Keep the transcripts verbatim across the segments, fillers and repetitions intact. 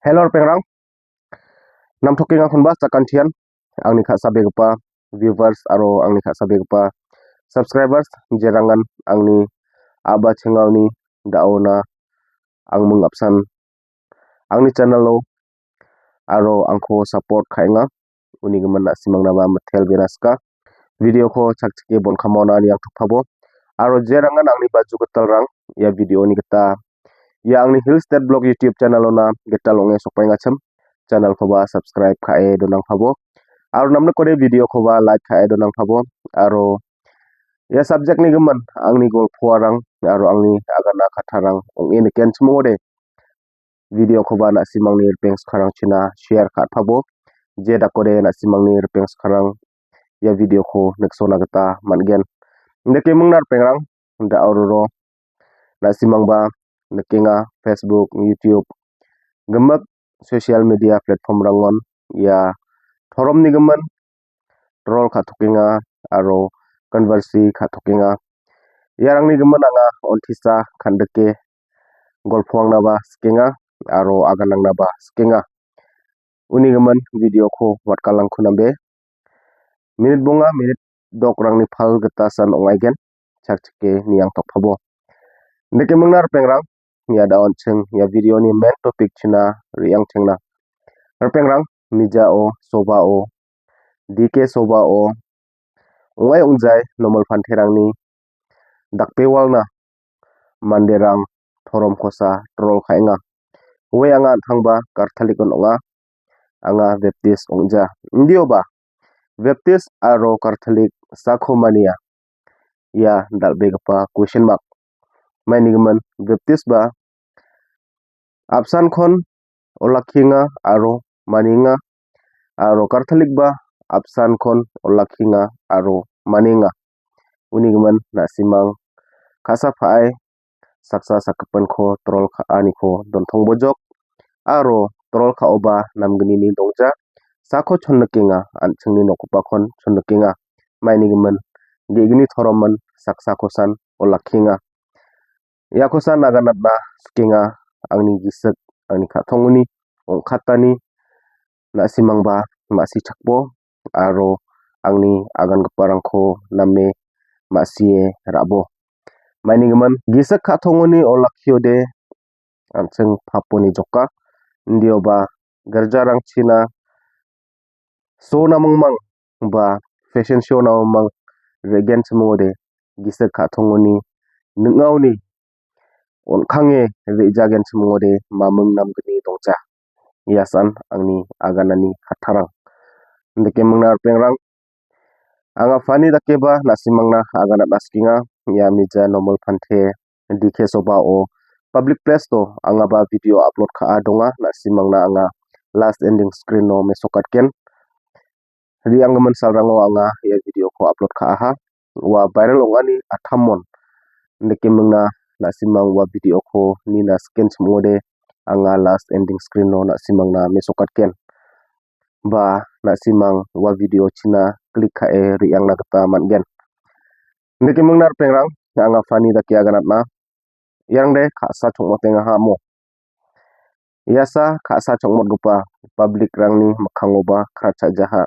Hello, ripengrang. Namtokengakonba sakantian, angni ka·sabegipa viewers aro angni ka·sabegipa subscribers, jerangan angni a·ba chengaoni da·ona angming apsan angni channel-o aro angko support ka·enga. Uni gimin na·simangnaba mitel benaska. Video-ko chakchike bon·kamona niangtokpabo. Aro jerangan angni baju gitalrang ia video-ni gita ia angni Hill State Vlog YouTube channel-ona gital ong·e sokbaengachim. Channel-koba subscribe ka·e donangpabo. Aro namnikode video-koba like ka·e donangpabo. Aro ia subject-ni gimin angni golpoarang aro angni agana kattarang ong·e nikenchim ong·ode. Video-koba na·simangni ripeng skarangchina share ka·atpabo. Je dakode na·simangni ripeng skarang ia video-ko niksona gita man·gen. Indake mingna ripengrang, da·o roro na·simangba nikenga, Facebook, YouTube, gimik social media platform-rangon ia toromni gimin troll ka·tokenga aro controversy ka·tokenga. Iarangni gimin anga on·tisa kandike golpoangnaba sikenga aro aganangnaba sikenga. Uni gimin video-ko watgalangko nambe. Minit bonga, minit dokrangni pal gitasan ong·aigen. Chakchike niangtokpabo. Indake mingna ripengrang, ia da·o an·ching ia video-ni main topic-china re·angchengna. Ripengrang, mijao, sobao, D K sobao, ong·ai ong·jai nomol panterangni dakbewalna manderang toromkosa troll ka·enga. Ue anga an·tangba Catholic-on ong·a, anga Baptist ong·ja. Indioba Baptist aro Catholic sako mania? Ia dal·begipa question mark. Maini gimin Baptist ba apsankon olakkienga aro manienga, aro Catholic ba apsankon olakkienga aro manienga. Uni gimin na·simang ka·sa pa·ai saksa sakgipinko troll ka·aniko dontongbojok, aro troll ka·oba namgnini dongja, sako chonnikenga, an·chingni nokgipakon chonnikenga. Maini gimin ge·gni toroman saksakosan olakkienga. Iakosan aganatna sikenga, angni gisik, angni ka·tongoni ong·katani na·simangba ma·sichakbo aro angni agangiparangko name ma·sie ra·bo. Maini gimin gisik ka·tongoni olakkiode an·ching paponi joka. Indioba girjarangchina so namingmang ba fashion show namingmang re·genchim ong·ode, gisik ka·tongoni ning·aoni on·kange re·jagenchim ong·ode maming namgni dongja. Iasan angni aganani kattarang. Indake mingna ripengrang, anga funny dakeba na·simangna aganatna sikenga. Ia mija nomol pante D K sobao public place-o angaba video upload ka·a donga. Na·simangna anga last ending screen-o mesokatgen. Re·anggimin salrango anga ia video-ko upload ka·aha. Ua viral ong·ani atamon. Indake mingna na·simang ua video-ko nina sikenchim ong·ode, anga last ending screen-o na·simangna mesokatgen. Ba na·simang ua video-china click ka·e re·angna gita man·gen. Indake mingna ripengrang, anga funny dake aganatna. Iarangde ka·sa chongmotengaha amo. Iasa ka·sa chongmotgipa public-rangni mikkangoba kratcha·jaha.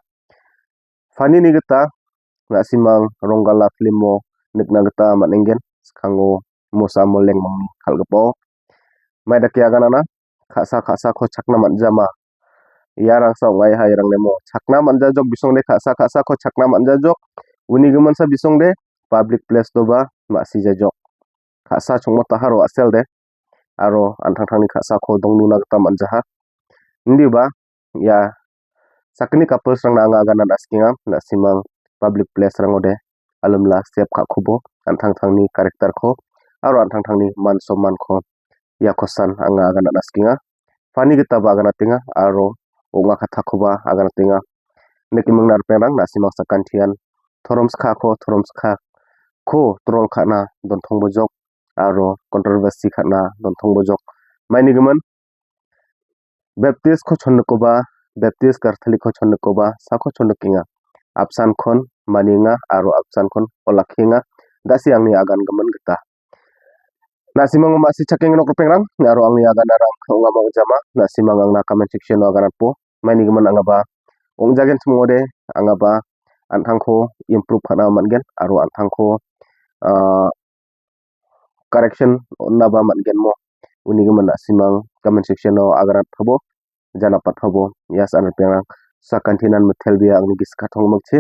Funny-ni gita na·simang Ronggala film-o nikna gita man·engen, skango mosa moleng mangni kal·gipao. Mai dake aganana, ka·sa ka·sako chakna man·jama. Iarangsa ong·aiha iarang nemo. Chakna man·jajok bisongde ka·sa ka·sako chakna man·jajok. Uni giminsa bisongde public place-oba ma·sijajok. Ka·sa chongmotaharo a·selde. Aro an·tangtangni ka·sako dongnuna gita man·jaha. Indiba ia sakgni couples-rangna anga aganatna sikenga. Na·simang public place-rangode alimla sep ka·kobo, an·tangtangni character-ko aro an·tangtangni man-sommanko iakosan anga aganatna sikenga. Funny gitaba aganatenga aro ong·a kattakoba aganatenga. Indake mingna ripengrang, na·simang sakantian toromskako, toromskako troll ka·na dontongbojok aro controversy ka·na dontongbojok. Maini gimin Baptist-ko chonnikoba, Baptist Catholic-ko chonnikoba, sako chonnikenga. Apsankon manienga aro apsankon olakkienga. Dasi angni agan gimin gita. Na·simang ma·si chakeng nok ripengrang, aro angni aganarang ong·ama ong·jama, na·simang angna comment section-o aganatbo, mainigimin angaba ong·jagenchim ong·ode, angaba an·tangko improve ka·na man·gen, aro an·tangko, ah, correction on·naba man·genmo, unigimin na·simang comment section-o aganatpabo, janapatpabo, yes, an ripengrang, sakantinan mitelbea angni gisik katongmikchi,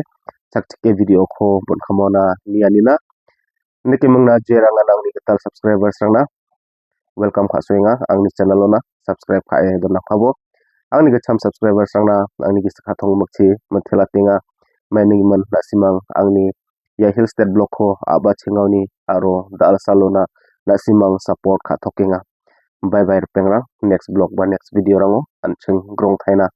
chakchike video-ko bon·kamona nianina. Indake mingna jerangan angni gital subscribers-rangna welcome ka·soenga, angni channel-ona subscribe ka·e donakabo. Angni gitcham subscribers-rangna angni gisik katongmikchi mitelatenga. Mainigimin na·simang angni ia Hill State vlog-ko a·bachengaoni aro da·alsalona na·simang support ka·tokenga. Bye bye ripengrang, next vlog ba next video-rango an·ching grongtaina.